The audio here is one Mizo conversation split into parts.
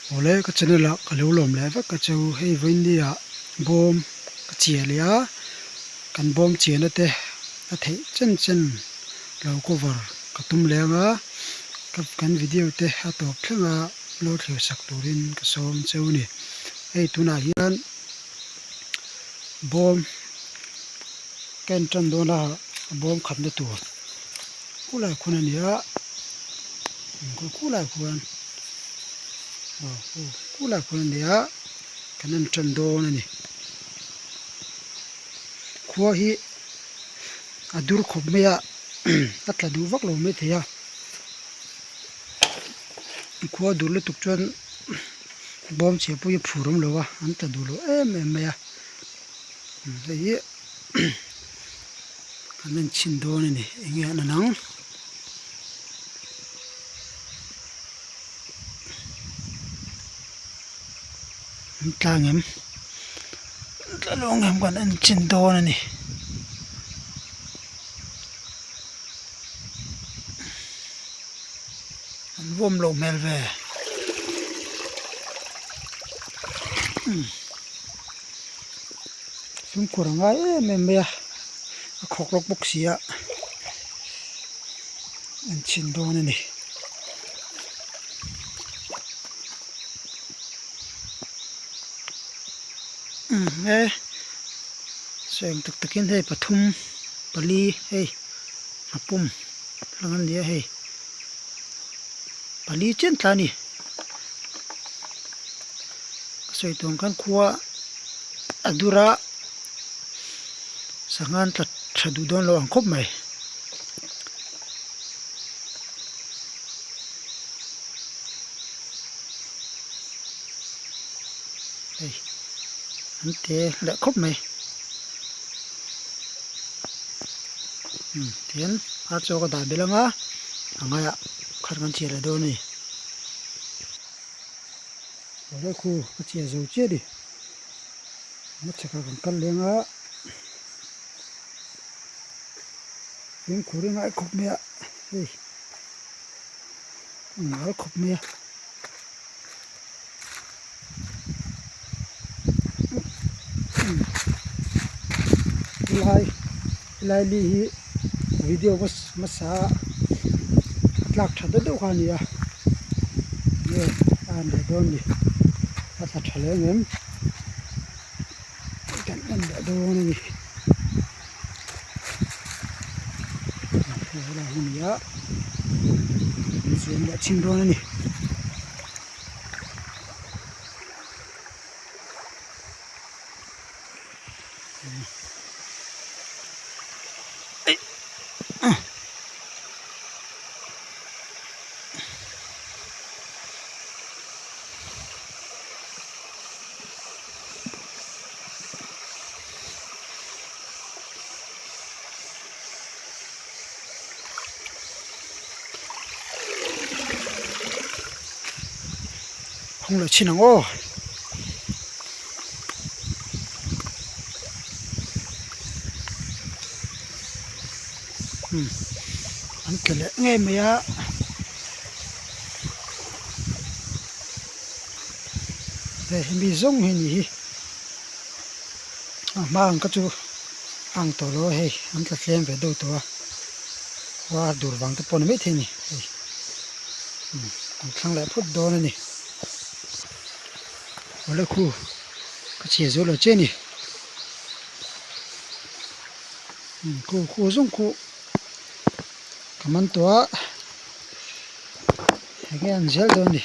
Awle ka channel ah ka lo lawm leh vek a chu hei vawiin ah bawm ka chiah leh a kan bawm chiahna te a theih chen chen lo cover ka tum leh ang a kan video te a tawp thleng a lo thlir sak turin ka sawm cheu a ni hei tunah hian bawm ka en tan dawn a a bawm khatna tur khulai khawn a ni a khulai khuan aw khulai khuan a ni a kan en tan dawn a ni khua hi a dur khawp mai a a tla duh vak lo maithei a khua dur lutuk chuan bawm chhia pawh hi a phur awm lo a an tla duh lo em em mai a hei hi kan en chhin dawn a ni eng nge an an ang. An tla ngem an tla lo ngem kan en chhin dawn a ni. An vawm loh hmel ve umm fimkhur a ngai em em mai a a khawk lawk bawk si a en chhin dawn a ni. Umm he sawi ang tak takin hei pathum pali hei a pum hlang a ni a hei pali chen tla a ni a sawi tur ang khan khua a dur a sangha an tla tha duh dawn lo ang khawp mai. Hei an te leh khawp mai umm tihian a chaw ka dah belh ang a a ngaiah khat kan chhiah leh dawn a ni awle khu ka chhiah zo chiah a ni a chhakah kan kal leng a fimkhur i ngai khawp mai a hei. A ngal khawp mai a helai helai li hi video hmasa a tlak tha deuh deuh kha a ni a nge a han leh dawn ni a tla tha leh ang em kan en leh dawn a ni helai hi a ni a insiam leh chhin dawn a ni. Hung lo chhin ang aw. An tla leh ngei mai a. Hei hemi zawng hi ni hi a hma ang kha chu a ang tawh lo a hei an tla tlem ve deuh tawh a khua a dur vang te pawh a ni maithei a ni hei an thlang leh phawt dawn a ni awle khu ka chhiah zo lo che a ni khu khu zawng khu ka man tawh a enge an zel dawn a ni.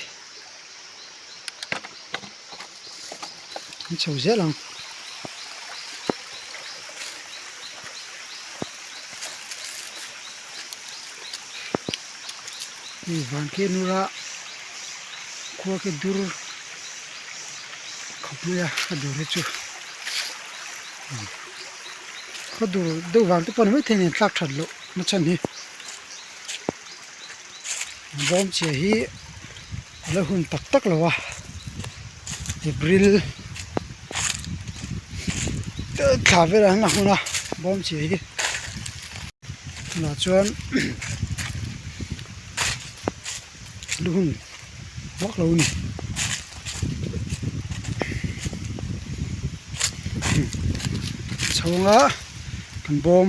An chho zel ang. Hei van khi a nur a khua khi dur khawp mai a a dur hi chu khaw dur deuh vang te pawh a ni maithei a ni an tlak that loh na chhan hi bawm chiah hi. A la hun tak tak lo a April thla velah hian a hun a bawm chiah hi tunah chuan lu hun vak lo a ni. chho anga kan bawm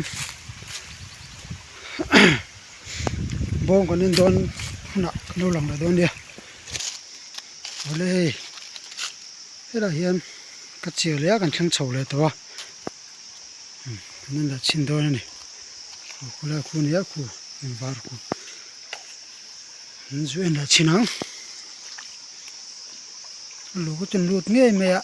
bawm kan en dawn hunah kan lo lang leh dawn nia awle hei helaiah hian ka chiah leh a kan thleng chho leh tawh a kan en leh chhin dawn a ni aw khulai khu nia khu var khu an zu en leh chhin ang. Lu ka chun lut ngei mai a.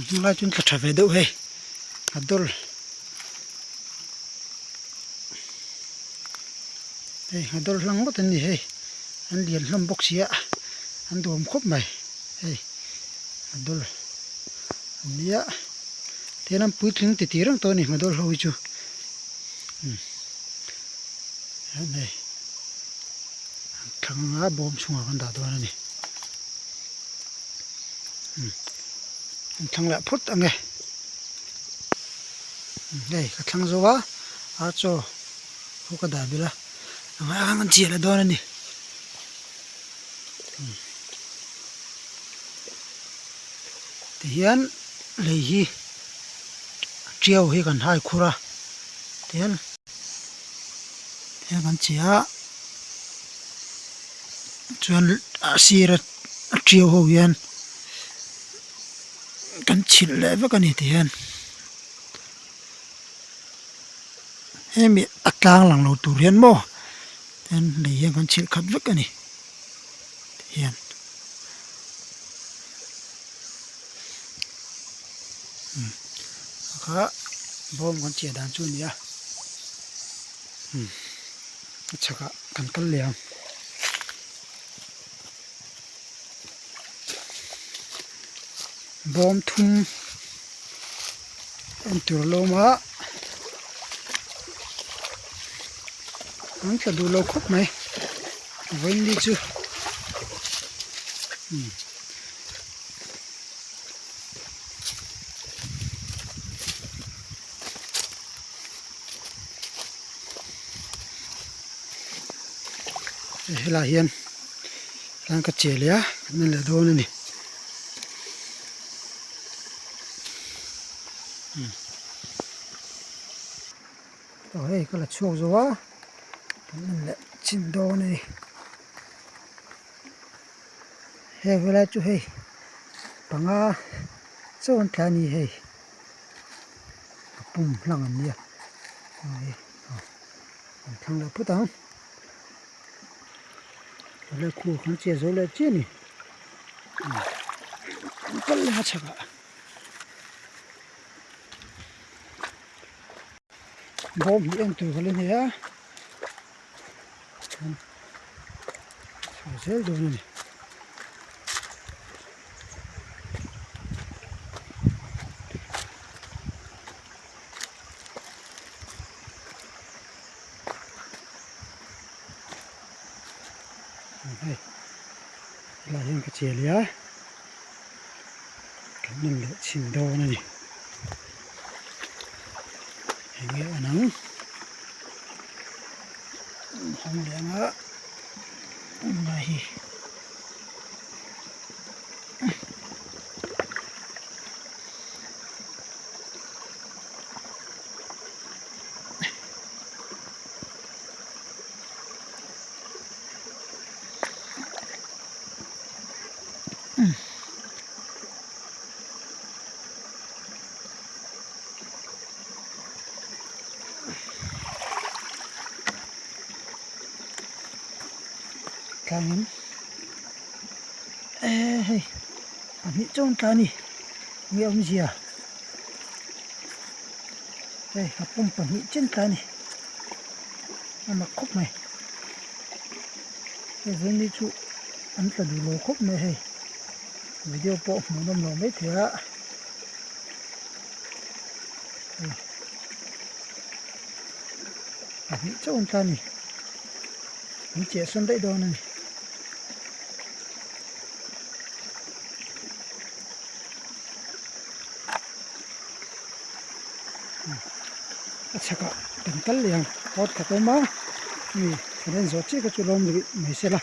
Hmanlai chuan tla tha ve deuh hei a dawl hei a dawl hlang ngawt an ni hei an lian hlawm bawk si a an duhawm khawp mai hei a dawl. Nia tihian an puitling ti tih reng tawh a ni hma dawl ho hi chu umm hian hei an thlang anga bawm chhungah kan dah dawn a ni umm an thlang leh phawt ang e umm hei ka thlang zo a ar chaw khu ka dah belh a a ngai ang an chiah leh dawn a ni. Tihian lei hi tiau hi kan hai khur a tihian tihian kan cheh a chuan a sir a tiau ho hian kan chhilh leh vek a ni tihian hemi a tlang lang lo tur hian maw tihian lei hian kan chhilh khat vek a ni tihian. Kha bawm kan chiah dan chu a ni a a chhakah kan kal leh ang. Bawm thum en tur a lo awm a an tla duh lo khawp mai vawiin ni chu. Helaiah hian tlang ka che leh a kan en leh dawn a ni. Aw hei ka la chhuak zo a kan en leh chin dawn a ni. Heng helai chu hei panga chauh an tla a ni hei a pum hlang an nia hei an thlang leh phawt ang awle khu kan che zo leh chiah a ni an kal leh a chhakah. Bawm hi en tur ka la nei a. Chho zel dawn a ni. Hei helaiah hian ka che leh a kan en leh chhin dawn a ni. Enge an ang. Hawng leh anga tunlai hi Tlangin eh hei pahnih chuan tla a ni nge awmzia hei a pum pahnih chen tla a ni a mak khawp mai hei vawiin chu an tla duh lo khawp mai hei video pawh hmuhnawm loh maithei a. Pahnih chauh an tla a ni an cheh sawn daih dawn a ni. A chhakah kan kal leh ang part khat a awm a hemi kan en zawh chiah kha chu lawm rih mai sela.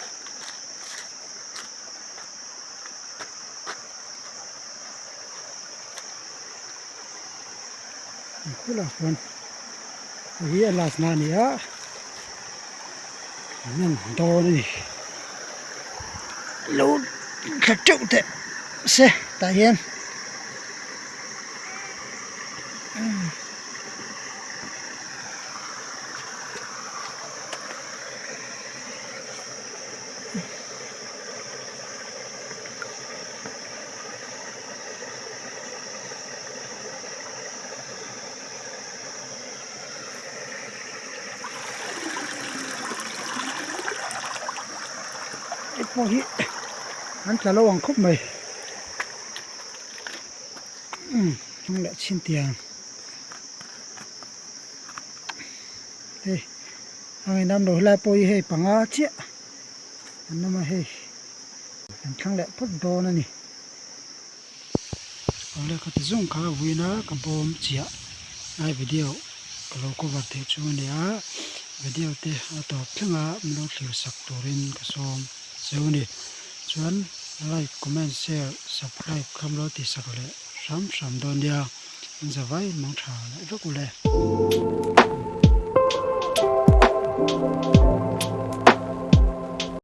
Khulah khuan hei hi a last na a ni a an en dawn a ni lo thla teuh teh se tah hian. Hei pawh hi an tla lo ang khawp mai. Umm hnung leh chhin tiang hei a ngaih nam lo helai pawh hi hei panga chiah an awm a hei an thlang leh phawt dawn a ni awle ka ti zawng kha vawiin a ka bawm chiah lai video ka lo cover theih chu a ni a video te a tawp thleng a min lo thlir sak turin ka sawm cheu a ni chuan like comment share subscribe kha min lo tih sak leh hram hram dawn nia in zavai mang tha leh vek ule.